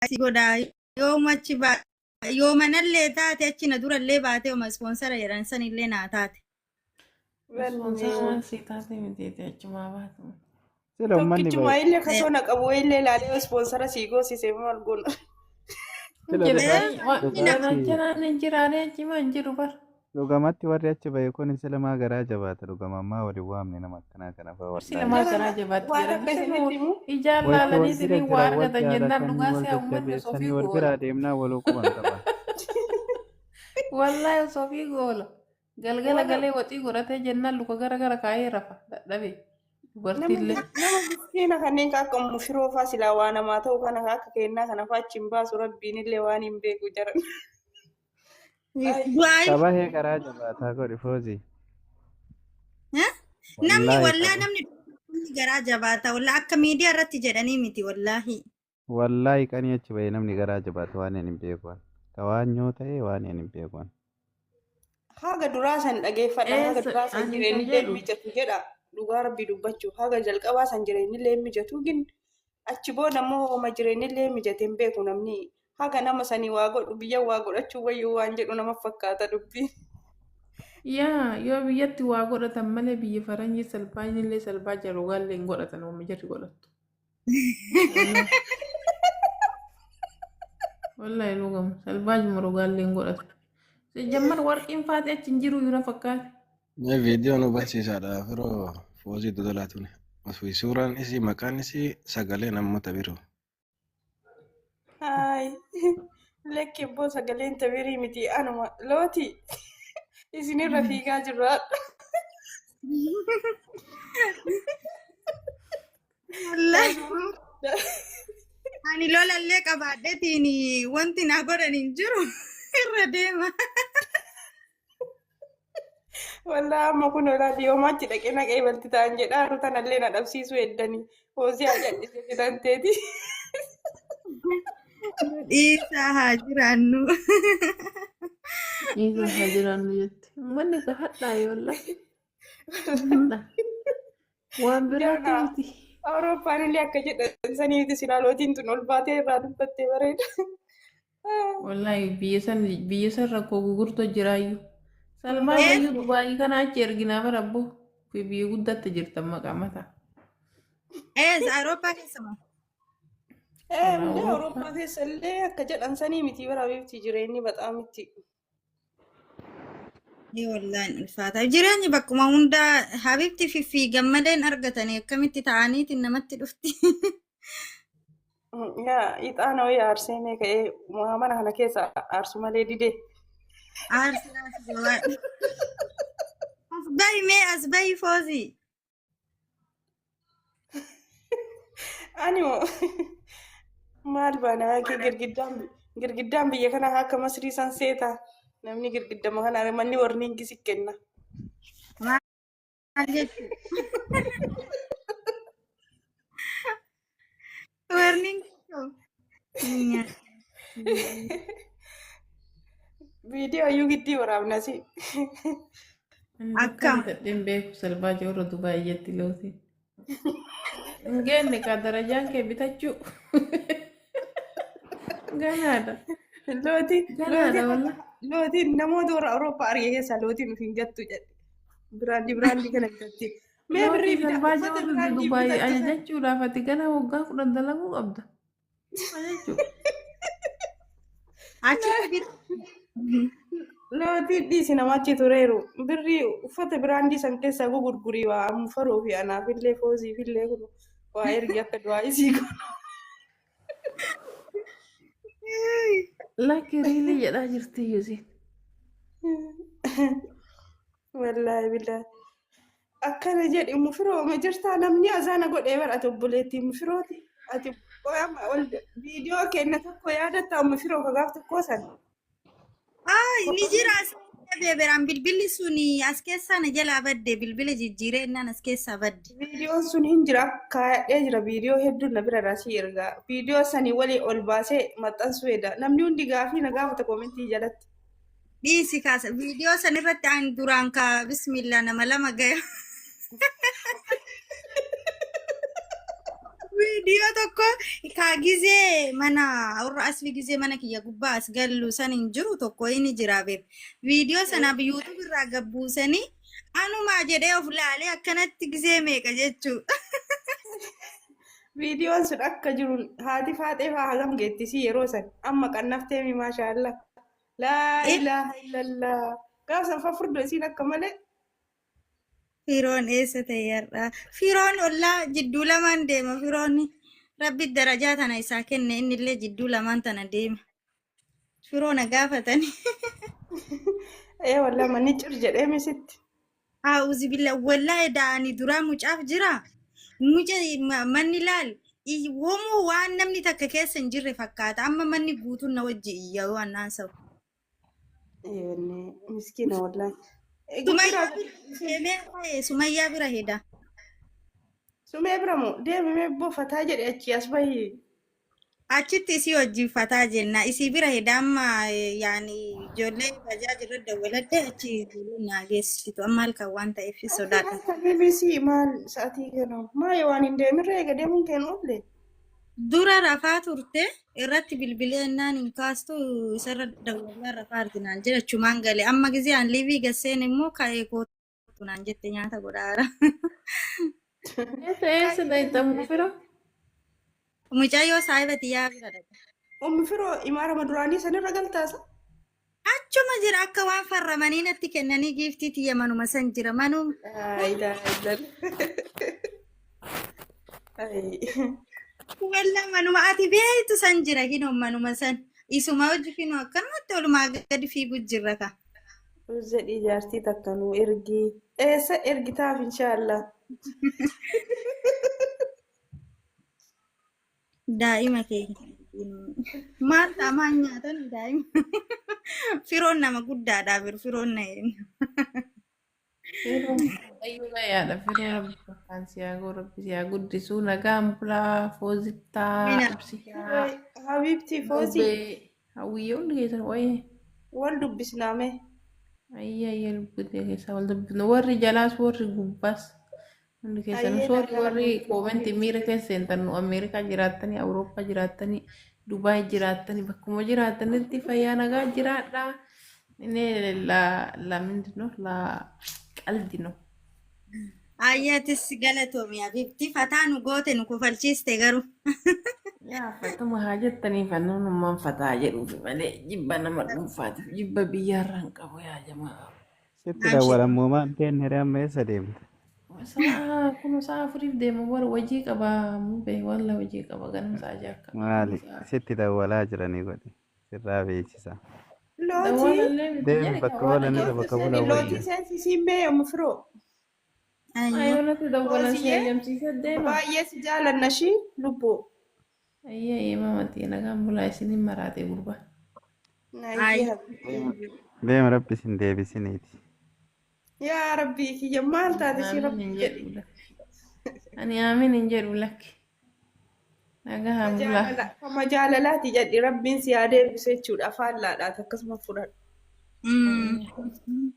Si godhaa yooma achi baa yoo manallee taate achi na durallee baatee oma ispoonsara jedhan sanillee naa taate. Ispoonsara waan sii taate miti achumaa baatu. Sila uummanni Tokkichuma bahe. illee kasoo na qabu illee ilaalee ispoonsara sii goosise maal goona. Sila Jira dhugaatti janaan hin jiraane achimaa hin jiru bar. Dhugamatti warri achi bahe kun sila maa garaa jabaata dhugama ammaa waliin waamne nama akkanaa kana fa'a Sila wallaahi. maa Jara garaa jabaatti waan jedhan. akka isinitti himu Ijaan Wayita wal laalanii bira isinii waa jiran wal argatan jennaan jaalatanii dhugaa wal si'a uummanni osoo jajjabeessanii ofii wal goola. biraa deemnaa waluu quban qaban. Wallaahi osoo ofii goola. Galgala warra galee waxii godhatee jennaan luka gara gara kaayee rafa dadhabe. nama Dubartiillee. nama miskiina kanneen ka akka mushuroo faa silaa waa namaa ta'u kana ka akka kennaa kana faa achi hin baasu rabbiin illee waan hin beeku jaran. Ay, Du'aa Qabahee garaa jabaataa godhi foozii. namni Wallaahi wallaa qaba. namni garaa jabaata wallaa akka miidiyaa irratti jedhanii miti wallaahi. Wallaahi qanii achi bahe namni garaa jabaatu waan hin beeku. Ka waan nyoo ta'e waan hin beeku. Haga duraa san dhageeffadha. Haga Eessa duraa san ani ka jireenyi illee jedhu mijatu jedha. Dhugaa rabbii dubbachuuf haga jalqabaa san jireenyi illee mijatu gin achi booda immoo homa jireenyi illee mijate hin beeku namni. Haga nama sanii waa godhu biyya waa godhachuu wayyuu waan jedhu nama fakkaata dubbiin. Yaa yoo biyyatti waa godhatan malee biyya faranjii salphaan illee salphaa jiru gaallee hin godhatan uuma jarri godhattu. Wallaahi wallaahi dhugamu salphaajuma rogaallee hin godhatu. Jammar warqiin faate achi hin jiru yoo fakkaate. Mee viidiyoo nu barsiisaadha firoo foozii dodolaa tuni. Osoo suuraan isii maqaan isii sagalee namoota biroo. Haay. Lakki abboo sagaleen tabirii miti anuma looti isinirra fiigaa jirra. Wallaahi ani lolallee qabaadheetiin wanti naa godhan hin jiru irra deema. Wallaa amma kun olaa dhiyoomaa achi dhaqee naqee balti ta'an jedhaa jiru tanallee na dhabsiisuu heddanii. Foozii haa jal'isee fitanteeti. Dhiisaa haa jiraannu. Dhiisaa haa jiraannu jetti. Uummanni ka hadhaa wallaahi. Hadhaa. Waan biraati Jarra miti. Awurooppaan illee akka jedhan saniiti silaa lootiin tun ol baatee irraa dubbattee bareeda. Wallaahi biyya san rakkoo gugurtoo jiraayyuu. Salmaa wayyuu Dubaayii kana achi erginaa bara abboo. Fi biyya guddaatti jirtan maqaa mataa. Eessa Awurooppaa keessa moo? Ee illee Awurooppaa. Awurooppaa keessa illee akka jedhan sanii miti bara bifti jireenyi baxaamitti. Ee wallaahi hin ulfaata. Jireenyi bakkuma hundaa habibti fiffiigan malee hin argatanii akkamitti ta'aniitiin namatti dhufti. Yaa ixaana wayii aarsee mee ka'ee mana kana keessa aarsu malee dide. Aarsi aarsi jawaadha. As bahi mee as bahi foozii. Ani moo maal baana kee girgiddaan biyya kana akka Masrii san seeta. Namni girgiddama kana manni warniingi si kenna. Maal jechuudha? Warning. Viidiyoo iyyuu giddii waraabnasi. Ani bakka Akkam. bitadheen beeku salphaa warra Dubaayii jetti lootiin. Hin geenne kaa darajaan kee bitachuu. Ganaadha. Lootii Ganaadha wallah. lootiin namoota warra Awurooppaa arge keessaa lootiin of hin gattu jedhe. Biraandii biraandii kana bitatti. Mee birrii Lootii bita salphaa uffata warra biraandii Dubaayii bitattu sana. ajajachuudhaaf ati gana waggaa 10 dalaguu qabda. Ajajachuu. Achitti bit. Lootiin dhiisi namachi tureeru. Birrii uffata biraandii san keessaa gugurgurii waa ammu faruu fi anaaf illee fooziif illee kun waa ergi akka du'aa isii godhu. Lakki riilii jedhaa jirti Yusiin. Wallaahi billaahi. Akkana jedhi mufiroo ma jirtaa namni azaana godhee bara ati obboleettii mufirooti. Ati amma ol viidiyoo kenna tokko yaadatta mufiroo ka gaaf tokkoo san. Ay, ni jira as beberaan bilbilli sun as keessaa na jalaa badde bilbila jijjiiree innaan as keessaa badde. Viidiyoon sun hin jira kaayadhee jira viidiyoo hedduun na bira rasii ergaa viidiyoo sanii walii ol baasee maxxansuu heda namni hundi gaafii na gaafata koomentii jalatti. Dhiisi kaasa viidiyoo san irratti an duraan ka bismillah nama lama gaya. Viidiyoo tokko kaa gizee mana warra asli gizee mana kiyya gubbaa as gallu san hin jiru tokko inni jira beek. Viidiyoo sanaaf YouTube irraa gabbuusanii anumaa jedhee of laalee akkanatti gizee meeqa jechuu. Viidiyoon sun akka jiru haati faaxee fa'aa hagam geettisii yeroo san amma qannafteemi maashaallah. Laa ilaaha illallah. Gaaf san fa'a furdoo isiin akka malee. Firoon eessa ta'e har'a? Firoon ollaa jidduu lamaan deema. Firoon rabbi darajaa tana isaa kenne innillee jidduu lamaan tana deema. Firoo na gaafatani. Ee wallah manni cir jedhee misitti. A'uuzi billa wallaahi da'anii duraa mucaaf jira. Muca manni laal homoo waan namni takka keessa hin jirre fakkaata. Amma manni guutuun na wajji iyya waan haasa'u. Ee miskiina wallahi. Sumayyaa bira deemee ta'e Sumayyaa bira heda. Sumee bira moo deemee bofataa jedhe achii as bahi. Achitti isii wajjin fataa jenna. Isii bira heda amma yaani ijoollee bajaaj irra dawwaladhe achi ijoolleen naa geessitu. Amma halkan waan ta'eef sodaadha. Halkan maal sa'atii kennu maal waan hin deemirra eega deemuun kennu oolle. Dura rafaa turte irratti bilbilee innaan hin kaastu isarra dawwalaa rafaa arginaan jedha achumaan gale. Amma gisee an liivii gasseen immoo ka'ee kootu naan jette nyaata godhaara. Eessa eessa dhayxamu fira? Mucayyoo saahiba tiyyaa bira dhaqa. Ummi firoo imaarama duraanii sanirra galtaasa. Achuma jira akka waan farramanii natti kennanii giiftii tiyya manuma san jira manuma. Walla manuma ati beektu san jira kinoo manuma san. Isuma hojii kinoo akkanumatti olumaa gadi fiigu jirra ka. Jedhii jaartii takka nuu ergi. Eessa ergitaaf inshaallah. Daa'ima keenya. Maal ta'a maal nyaatan daa'ima. Firoon nama guddaadha bir firoon na Firoo ayyuu gayaadha. Firoo rabbi bakkaan si haa ga'u rabbi si haa guddisuu nagaan bulaa foozittaa Mina. ibsiyaa Habiibtii foozii dubbee hawwiyyee hundi keessan wayee. wal dubbisnaame. Ayya ayya lubbutee keessaa wal dubbisnu warri jalaas warri gubbaas hundi keessan Ayyee soorri nagaa warri koomentii miira keessa seentan nu Ameerikaa jiraattanii Awurooppaa jiraattanii Dubaay jiraattanii bakkuma jiraattanitti fayyaa nagaa jiraadhaa. Inni la la mindino la qaldino. Ayyatis galatoomi Habibti fataa nu goote nu kofalchiiste garuu. Yaa fatuma haa jettanii fannoon fataa jedhuufi malee jibba nama dhuunfaatiif jibba biyyaarraa hin qabu yaa jamaa. Sitti dawwalammoo maan teenne amma eessa deemte? Sa'a kun sa'a afuriif deema bara hojii qaba mubee walla hojii qaba ganama sa'a jaakka. Maali? Sitti dawwalaa jiranii godhi. Sirraa beeksisa. Lootii. Dawwalallee miti Deemi jedhe bakka kan waan oolan irra bakka ajaa'ibsiisan bulan Lootii wayya. seensisiin mee ummi firoo. Ayyaa. Ayoonatti dawwalan si Fooziyee hayyamsiisa deema. baay'ee si jaalanna ishii lubbuu. Ayyee ayyee mamatii nagaan bulaa isinin maraate gurbaa. Ayyee habiibtii. Deemi rabbi isin deebisiniiti. Yaa rabbii kiyya maal taate ishii Aamin rabbi hin jedhi. jedhu lakki. Ani aamin hin jedhu lakki. Nagaan bulaa. Kama jaalalaati jedhi rabbiin si haa deebisu jechuudha afaan laadhaati akkasuma fudhadhu. Mm.